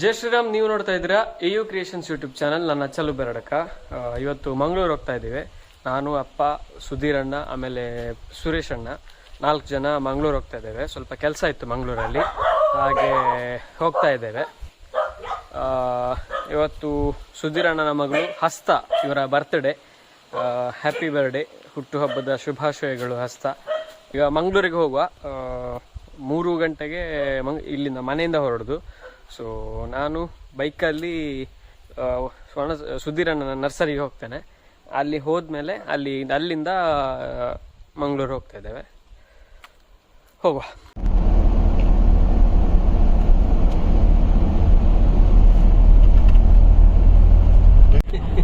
ಜೈ ಶ್ರೀರಾಮ್. ನೀವು ನೋಡ್ತಾ ಇದ್ದೀರಾ ಎ you creations YouTube channel. ನನ್ನ ಚಲು ಬೆರಡಕ. ಇವತ್ತು ಮಂಗಳೂರು ಹೋಗ್ತಾ ಇದ್ದೀವಿ. ನಾನು, ಅಪ್ಪ, ಸುಧೀರ್ ಅಣ್ಣ, ಆಮೇಲೆ ಸುರೇಶ್ ಅಣ್ಣ, ನಾಲ್ಕು ಜನ ಮಂಗಳೂರು ಹೋಗ್ತಾ ಇದ್ದೇವೆ. ಸ್ವಲ್ಪ ಕೆಲಸ ಇತ್ತು ಮಂಗಳೂರಲ್ಲಿ, ಹಾಗೆ ಹೋಗ್ತಾ ಇದ್ದೇವೆ. ಇವತ್ತು ಸುಧೀರ್ ಅಣ್ಣನ ಮಗಳು ಹಸ್ತ ಇವರ ಬರ್ತ್ಡೇ. ಹ್ಯಾಪಿ ಬರ್ಡೇ, ಹುಟ್ಟುಹಬ್ಬದ ಶುಭಾಶಯಗಳು ಹಸ್ತ. ಈಗ ಮಂಗಳೂರಿಗೆ ಹೋಗುವ. 3 ಗಂಟೆಗೆ ಇಲ್ಲಿಂದ ಮನೆಯಿಂದ ಹೊರಡುದು. ಸೊ ನಾನು ಬೈಕಲ್ಲಿ ಸ್ವರ್ಣ ಸುಧೀರಣ್ಣನ ನರ್ಸರಿಗೆ ಹೋಗ್ತೇನೆ. ಅಲ್ಲಿ ಹೋದ್ಮೇಲೆ ಅಲ್ಲಿಂದ ಮಂಗಳೂರು ಹೋಗ್ತಾ ಇದ್ದೇವೆ. ಹೋಗುವ.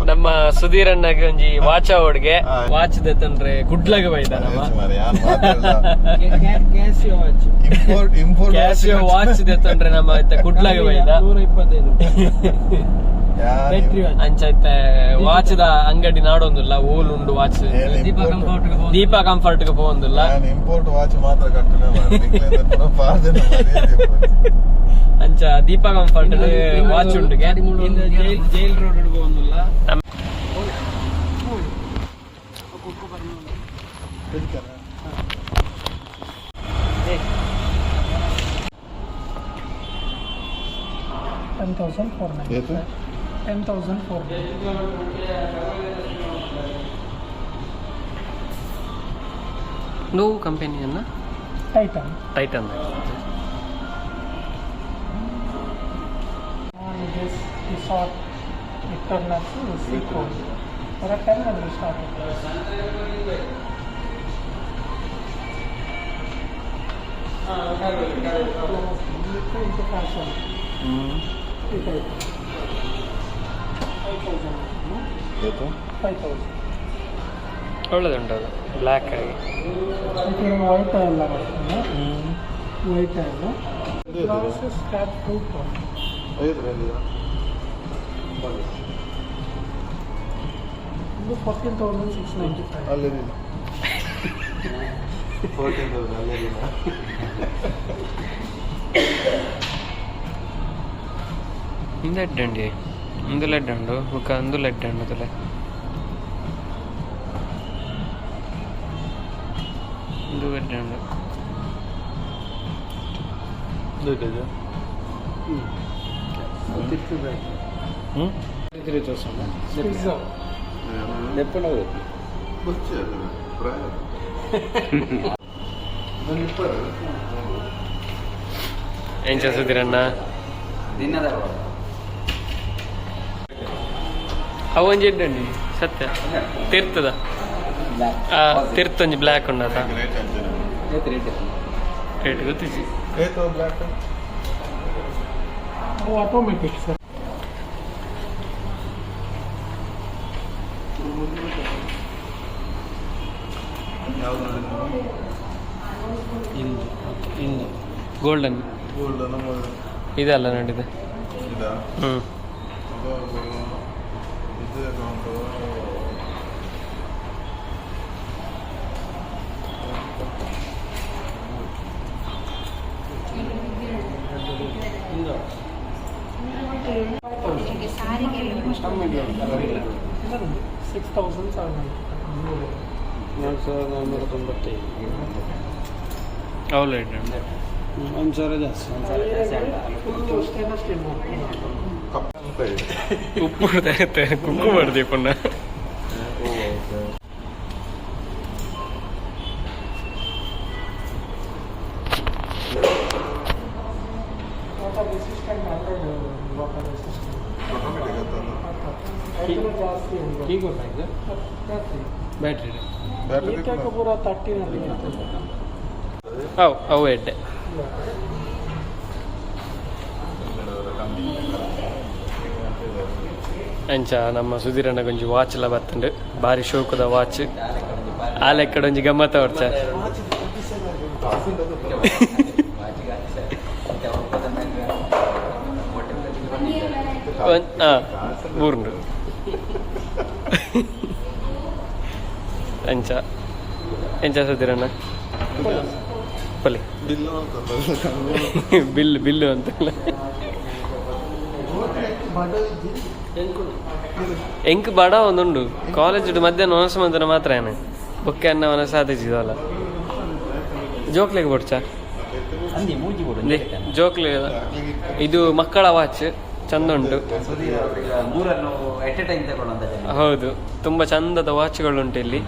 ನಮ್ಮ ಸುಧೀರಣ್ಣಗೆ ಒಂಜಿ ವಾಚ ಓಡ್ಗೆ ವಾಚ್ ದೆತ್ತಂದ್ರೆ ಕುಡ್ಲಗ ಬೈದ ನಮ್ಮ. Import import. ಕ್ಯಾಸಿಯೋ ವಾಚ್ ದೆತ್ತಂದ್ರೆ ನಮ್ಮ ಇತ್ತ ಕುಡ್ಲಗ ಬೈದ. 125. ಅಂಚೈತೆ ವಾಚ್ದ ಅಂಗಡಿ ನಾಡೊಂದುಲ್ಲ, ಓಲ್ ಉಂಡು ವಾಚ್. ದೀಪಾ ಕಂಫರ್ಟ್ ಗೆ ಪೋವೊಂದುಲ್ಲ. ಇಂಪೋರ್ಟ್ ವಾಚ್ ಮಾತ್ರ ಕಟ್ಟುನೆ. ಅಂಚ ದೀಪಾ ಕಂಫರ್ಟ್ ವಾಚ್ ಉಂಡುಗೆ. ಜೈಲ್ ಜೈಲ್ ರೋಡ್ ಹೋಗುದಿಲ್ಲ. 10,400. 10,400. ನೋವು ಕಂಪನಿಯನ್ನ? Titan. Titan. This resort Victorinox Seiko. For a 10 and start. Into fashion. ಈ type. 5,000. 5,000. ಒಳ್ಳೆದುಂಟು ಅದು ಬ್ಲ್ಯಾಕ್ ಆಗಿ. ಇದು ವೈಟ್ ಎಲ್ಲ ಬರ್ತದೆ, ವೈಟ್ ಎಲ್ಲ. Glass start 2,000. ಇದು 14,695. ಅಲ್ಲಿ 14,000 ಅಲ್ಲೇ. ಇಂದ ಎಡ್ಡಂಡಿ, ಇಂದು ಎಡ್ಡುಂಡು ಬುಕ್ಕ ಅಂದು ಎಡ್ಡುಂಡು ತುಲೆ. ಇಂದು ಎಡ್ಡುಂಡು. ಹ್ಮ್. ಪಿಜ್ಜಾ. ಬೊಚ್ಚಿ ಪ್ರಾಯ. ಎಂಚ ಸುಧೀರಣ್ಣ? ಅವೊಂಜಿ ಎಡ್ಡುಂಡಿ ಸತ್ಯ ತಿರ್ತದ. ಆ ತಿರ್ತೊಂಜಿ ಬ್ಲ್ಯಾಕ್ ಉಂಡತ. ರೇಟ್ ಅಂಚನೆ. ರೇಟ್ ಗೊತ್ತಿಜಿ. ಏತೋ ಬ್ಲ್ಯಾಕ್? ಅವು ಆಟೋಮೆಟಿಕ್ ಸರ್. ಯಾವ್ದು ನೋಡಿದ್ರು? ಇಂದು ಇಂದು ಗೋಲ್ಡನ್. ಗೋಲ್ಡ್ ನಮ್ಮ. ಇದೆಲ್ಲ ನೋಡಿದೆ. ಇದಾ? ಹ್ಮ್. ಇದು ಆಗ್ಬೋದು. ಇದು ಅಕೌಂಟು. 6,700. 4495. ಅವುಲ ಎಡ್ಡುಂಡು. 1,000 ಜಾಸ್ತಿ. Full stainless steel. ಕಪ್ಪ. ಉಪ್ಪು ಕುಕ್ಕು ಮಾಡ್ದೆ ಪುಣ್ಣ. Okay. Water resistant, 100 water resistant. Automatic ಅತ್ತಲ್ಲ? ಜಾಸ್ತಿ ಉಂಟು. ಜಾಸ್ತಿ. ಬ್ಯಾಟ್ರಿ. ಬ್ಯಾಟರಿ. ಏಕೈಕ ಪೂರ 13ರಲ್ಲಿ ಇರ್ತದೆ. ಅವು ಅವು ಎಡ್ಡೆ. ಕಮ್ಮಿ. ಅಂಚ ನಮ್ಮ ಸುಧೀರಣ್ಣ ಒಂಜಿ ವಾಚ್ ಎಲ್ಲ ಬತ್ತುಂಡು. ಬಾರಿ ಶೋಕದ ವಾಚ್. ಆ ಲೆಕ್ಕಡ ಒಂಜಿ ಗಮ್ಮತ್ತ ವರ್ಚ. ಹಾ, ಬೂರ್ಂಡು. ಅಂಚ ಎಂಚ ಸುಧೀರಣ್ಣ ಪಲಿ. ಬಿಲ್ಲು ಅಂತಲ್ಲ. ಬಿಲ್ ಬಿಲ್ಲು ಅಂತಲ್ಲ. ಎಂಕ್ ಬಡ ಒಂದುಂಡು ಕಾಲೇಜ್ ಮಧ್ಯಾಹ್ನ ಒನಸು ಮಂತನ ಮಾತ್ರ ಏನ ಬೊಕ್ಕೆ ಅನ್ನ ಒನಸ ಆತಿಜಿದಲ್ಲ ಜೋಕ್ಲೆಗ್ ಬೊಡ್ಚ ಅಂದಿ ಮೂಜಿ ಬೋಡು. ಜೋಕ್ಲೆ ಇದು ಮಕ್ಕಳ ವಾಚ್, ಚಂದ ಉಂಟು. ಸುಧೀರ್ ಅವ್ರಿಗೆ ಮೂರನ್ನು ಎಟ್ ಎ ಟೈಮ್ ತಗೊಳ್ಳುವಂತ ಜನ. ಹೌದು, ತುಂಬಾ ಚಂದದ ವಾಚ್ಗಳುಂಟು ಇಲ್ಲಿ.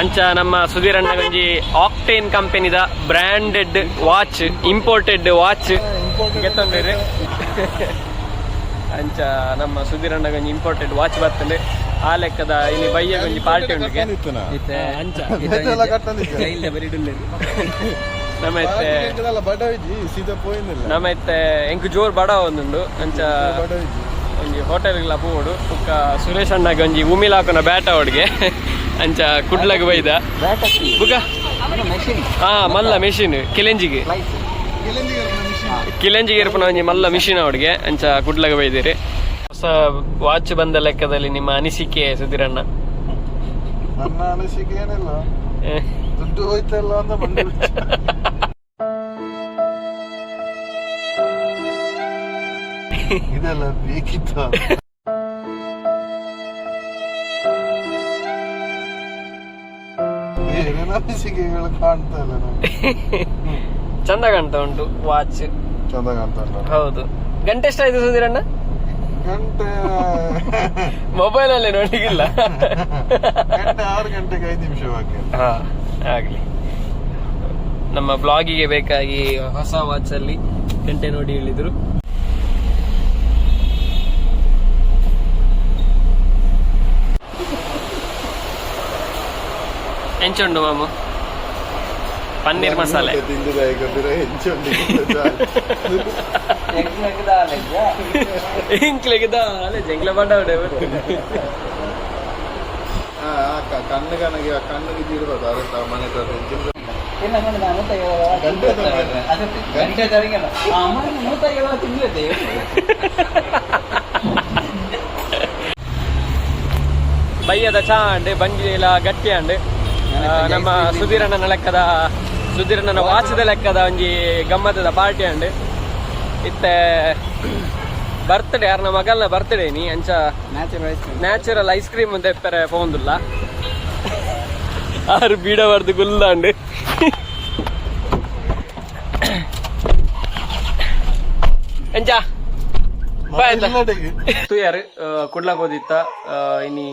ಅಂಚ ನಮ್ಮ ಸುಧೀರ್ ಅಣ್ಣಗಂಜಿ ಆಕ್ಟೇನ್ ಕಂಪನಿದ ಬ್ರ್ಯಾಂಡೆಡ್ ವಾಚ್, ಇಂಪೋರ್ಟೆಡ್ ವಾಚ್ ಗೆತ್ತೊಂದಿರಿ. ಅಂಚ ನಮ್ಮ ಸುಧೀರ್ ಅಣ್ಣಗಂಜಿ ಇಂಪೋರ್ಟೆಡ್ ವಾಚ್ ಬರ್ತದೆ. ಆ ಲೆಕ್ಕದ ಇಲ್ಲಿ ಬಯ್ಯಗೊಂಜಿ ಪಾರ್ಟಿ ಉಂಟು. ಅಂಚ ನಮ್ಮ ಇತ್ತೆ ಸೀದಾ ಪೋಯಿಂದಿಲ್ಲ. ನಮ್ಮ ಇತ್ತೆ ಎಂಕ್ ಜೋರ್ ಬಡ ಒಂದುಂಡು. ಅಂಚ ಬಡವಿಜಿ. ಒಂಜಿ ಹೋಟೆಲ್ಗ್ಲ ಪೋವೊಡು. ಬೊಕ್ಕ ಸುರೇಶ್ ಅಣ್ಣಗೆ ಒಂಜಿ ಉಮಿಲ್ ಹಾಕುನ ಬ್ಯಾಟ ಅವಡಿಗೆ. ಅಂಚ ಕುಡ್ಲಗ್ ಬೈದ. ಬುಕ್ಕ ಹಾ ಮಲ್ಲ ಮೆಷಿನ್ ಕಿಲೆಂಜಿಗೆ ಕಿಲೆಂಜಿಗೆ ಇರ್ಪುನ ಒಂಜಿ ಮಲ್ಲ ಮಿಷಿನ್ ಅವಡಿಗೆ. ಅಂಚ ಕುಡ್ಲಗ ಬೈದಿರಿ. ಹೊಸ ವಾಚ್ ಬಂದ ಲೆಕ್ಕದಲ್ಲಿ ನಿಮ್ಮ ಅನಿಸಿಕೆ ಸುಧೀರಣ್ಣ? ನನ್ನ ಅನಿಸಿಕೆ ಏನಿಲ್ಲ, ದುಡ್ಡು ಹೋಯ್ತಲ್ಲ ಅಂತ ಬಂದು. ಇದೆಲ್ಲ ಬೇಕಿತ್ತು? ಏನೇನು ಅನಿಸಿಕೆಗಳು ಕಾಣ್ತಾ ಇಲ್ಲ ನಮ್ಗೆ. ಚಂದ ಕಾಣ್ತಾ ಉಂಟು ವಾಚ್. ಚಂದ ಕಾಣ್ತಾ ಇಲ್ಲ. ಹೌದು. ಗಂಟೆ ಎಷ್ಟಾಯ್ತು ಸುಧೀರಣ್ಣ? ಗಂಟೆ ಮೊಬೈಲ್ ಅಲ್ಲಿ ನೋಡ್ಲಿಕ್ಕಿಲ್ಲ. ಗಂಟೆ 6 ಗಂಟೆಗೆ 5 ನಿಮಿಷ ಬಾಕಿ. ಹಾ, ಆಗ್ಲಿ. ನಮ್ಮ ಬ್ಲಾಗಿಗೆ ಬೇಕಾಗಿ ಹೊಸ ವಾಚ್ ಅಲ್ಲಿ ಗಂಟೆ ನೋಡಿ ಹೇಳಿದ್ರು. ಎಂಚುಂಡು ಮಾಮು ಪನ್ನೀರ್ ಮಸಾಲೆ? ತಿಂದಿದ ಈಗ ಬಿರ ಹೆಂಚುಂಡು. ಇಂಕ್ಲೆಗೆ ದಾಲೆ ಜಂಗ್ಲ ಬಡ್ಡ. ಕಣ್ಣು ಕಣಗೆ ಕಣ್ಣಿಗೆ ಇರ್ಬೋದು ಅದೇ ಮನೆ ಹೆಂಚಿನ. ಗಂಟೆ ತರಂಗಿಲ್ಲ. 150 ತಿಂಗಳೈತೆ. ಬಯ್ಯದ ಚಾಂಡ್ ಬಂಜಿಲ ಗಟ್ಟಿ ಅಂಡ್ ನಮ್ಮ ಸುಧೀರಣ್ಣನ ಲೆಕ್ಕದ, ಸುಧೀರಣ್ಣನ ವಾಚದ ಲೆಕ್ಕದ ಒಂಜಿ ಗಮ್ಮತ್ತದ ಪಾರ್ಟಿ ಅಂಡ್. ಇತ್ತೆ ಬರ್ತ್ಡೇ, ಯಾರನ ಮಗಲ್ನ ಬರ್ತ್ಡೇ ನೀ. ಅಂಚ natural ice. Natural ice cream ಅಂತ ಎಪ್ಪರೆ ಪೋಂದುಲ್ಲ. ಆರು ಬೀಡ ಬರ್ದು ಗುಲ್ಲಾಂಡ್. ಎಂಚ ತುಯಾರ್ ಕುಡ್ಲಕ್ ಹೋದಿತ್ತ. ಇನಿ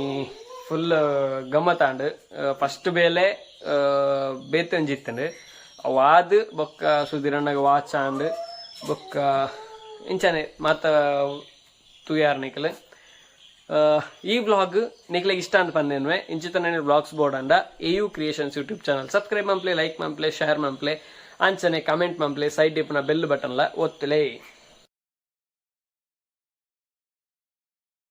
ಫುಲ್ ಗಮ್ಮತ್ತಾಂಡ್. ಫಸ್ಟ್ ಬೇಲೆ ಬೇತೆ ಒಂಜಿ ಇತ್ತಂಡ್. ಅವು ಆದ್ ಬೊಕ್ಕ ಸುಧೀರಣ್ಣಗ ವಾಚ್ ಆಂಡ್. ಬೊಕ್ಕ ಇಂಚನೆ ಮಾತ ತುಯಾರ್ ನಿಕಲ್. ಈ ಬ್ಲಾಗ್ ನಿಕ್ಲೆಗ್ ಇಷ್ಟ ಅಂತ ಪಂದೇನ್ವೆ. ಇಂಚಿತನ ಬ್ಲಾಗ್ಸ್ ಬೋರ್ಡ್ ಅಂಡ A U creations YouTube channel subscribe ಮನ್ಪ್ಲೆ, like ಮನ್ಪ್ಲೆ, ಶೇರ್ ಮನ್ಪ್ಲೆ, ಅಂಚನೆ ಕಮೆಂಟ್ ಮನ್ಪ್ಲೆ. ಸೈಡ್ ಇಪ್ಪುನ ಬೆಲ್ ಬಟನ್ಲ ಒತ್ತುಲೆ.